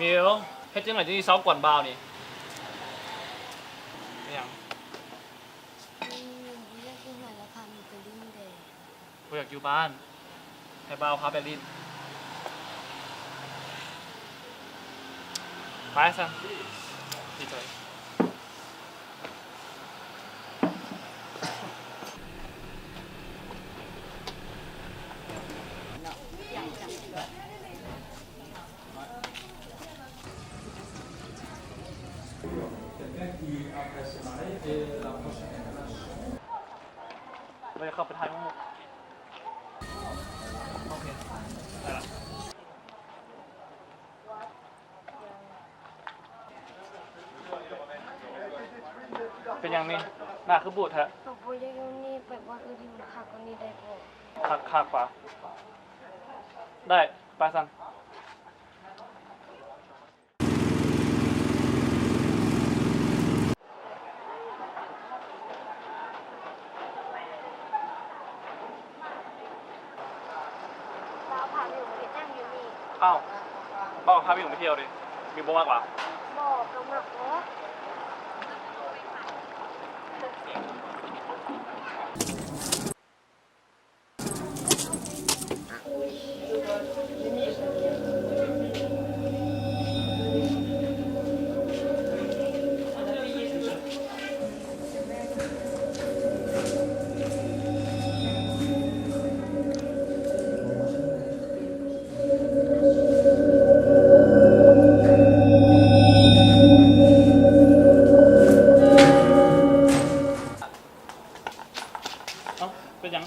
ມິວ ເຮັດຈັ່ງໃດຈຶ່ງຊິເຊົາກວນບ່າວນີ້? ເປັນຫຍັງ? ອືມ ບໍ່ຢາກຢູ່ເຮືອນແລ້ວ ພາໝູ່ໄປຫຼິ້ນແດ່. ບໍ່ຢາກຢູ່ບ້ານ ໃຫ້ບ່າວພາໄປຫຼິ້ນ. ໄປຊັ້ນ ດີໃຈ. ເຮົາຈະເຂົ້າໄປຖ່າຍຮູບ. ໂອເຄ ໄດ້ລະ. ເປັນຫຍັງນີ້? ໜ້າຄືບູດແທ້? ເຮົາບໍ່ຢາກຢູ່ນີ້ ໄປບ່ອນອື່ນທີ່ມັນຄັກກວ່ານີ້ໄດ້ບໍ່? ຄັກ ຄັກກວ່າ? ໄດ້ ໄປຊັ້ນ. ບ່າວພາມິວໄປເຮັດຫຍັງຢູ່ນີ້? ອ້າວ ບ່າວພາມິວໄປທ່ຽວເດ ມິວບໍ່ມັກຫວາ? ບໍ່ ກໍມັກເນາະ. ເອົ້າ ເປັນຫຍັງ?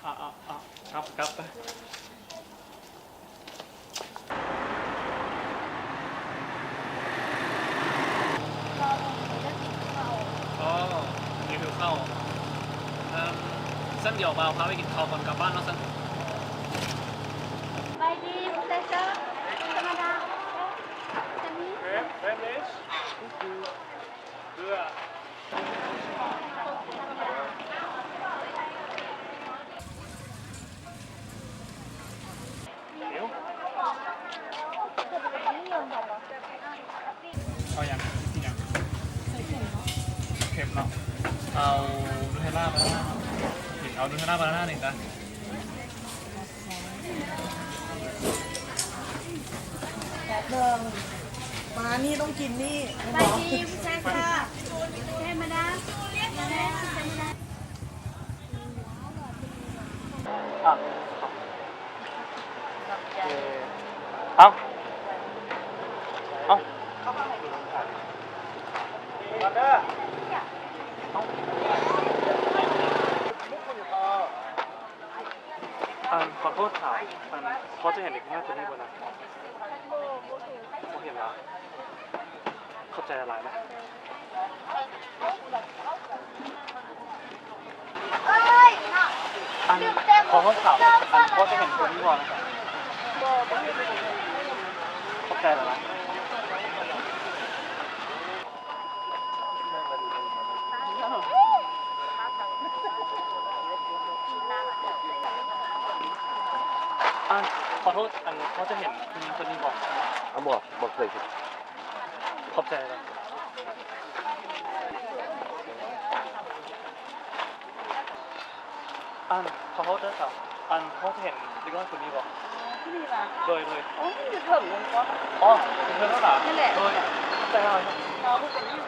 ເອົາ ເອົາ ກັບ ກັບໄປ. ອໍ ຫິວເຂົ້າ. ເອີ ຊັ້ນດຽວບ່າວພາໄປກິນເຂົ້າກ່ອນກັບບ້ານເນາະຊັ້ນ. ສະບາຍດີ ເຊເຊີ ທຳມະດາ ຈະມີ ເອົາຫຍັງ? ກິນຫຍັງ? ເຄັມເນາະ. ເອົານູເທລລາບານານາ ເອົານູເທລລາບານານາໜຶ່ງຈ້ະ. ແປດໂມງ ມານີ້ຕ້ອງກິນນີ້ ແມ່ນບໍ່? ສະບາຍດີ ຜູ້ຊາຍຊາ ໃຊ້ມາດາ ໃຊ້ມາດາ. ອ່ະ ເອົາ ເອົາ ເອົາ. ອັນ ຂໍໂທດຄັບ ອັນ ພໍຈະເຫັນເດັກນ້ອຍຄົນນີ້ບໍ່ນະ? ບໍ່ເຫັນຫວາ? ຂອບໃຈຫຼາຍໆນະ. ອັນ ຂໍໂທດຄັບ ອັນ ພໍຈະເຫັນຄົນນີ້ບໍ່ນະ? ຂອບໃຈຫຼາຍໆ. ອັນ ຂໍໂທດ ອັນ ພໍຈະເຫັນຜູ້ຍິງຄົນນີ້ບໍ່? ອາ ບໍ່ ບໍ່ເຄີຍເຫັນ. ຂອບໃຈຫຼາຍ. ອັນ ຂໍໂທດເດີສາວ ອັນ ພໍຈະເຫັນເດັກນ້ອຍຄົນນີ້ບໍ່? ຜູ້ນີ້ຫວາ? ໂດຍ ໂດຍ. ໂອ້ ຢູ່ເທິງນັ້ນບໍ່? ອໍ ຢູ່ເທິງນັ້ນຫວາ? ນັ້ນແຫຼະ. ໂດຍ ຂອບໃຈຫຼາຍ. ເຮົາບໍ່ເປັນຫຍັງ.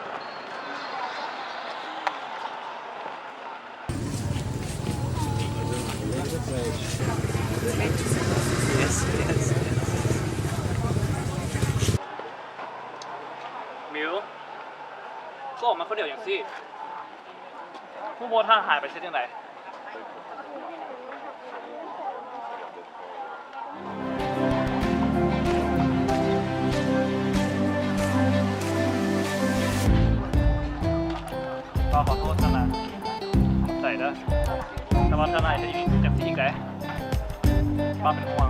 ມິວ ຄືອອກມາຄົນດຽວຈັ່ງຊີ້? ຮູ້ບໍ່ ຖ້າຫາຍໄປຊິເຮັດຈັ່ງໃດ? ກໍຂໍໂທດຊັ້ນນະ. ຂອບໃຈເດີ. ແຕ່ວ່າເທື່ອໜ້າຈະ ຈະຊິອີກໃດ໋. ປ້າເປັນຫ່ວງ.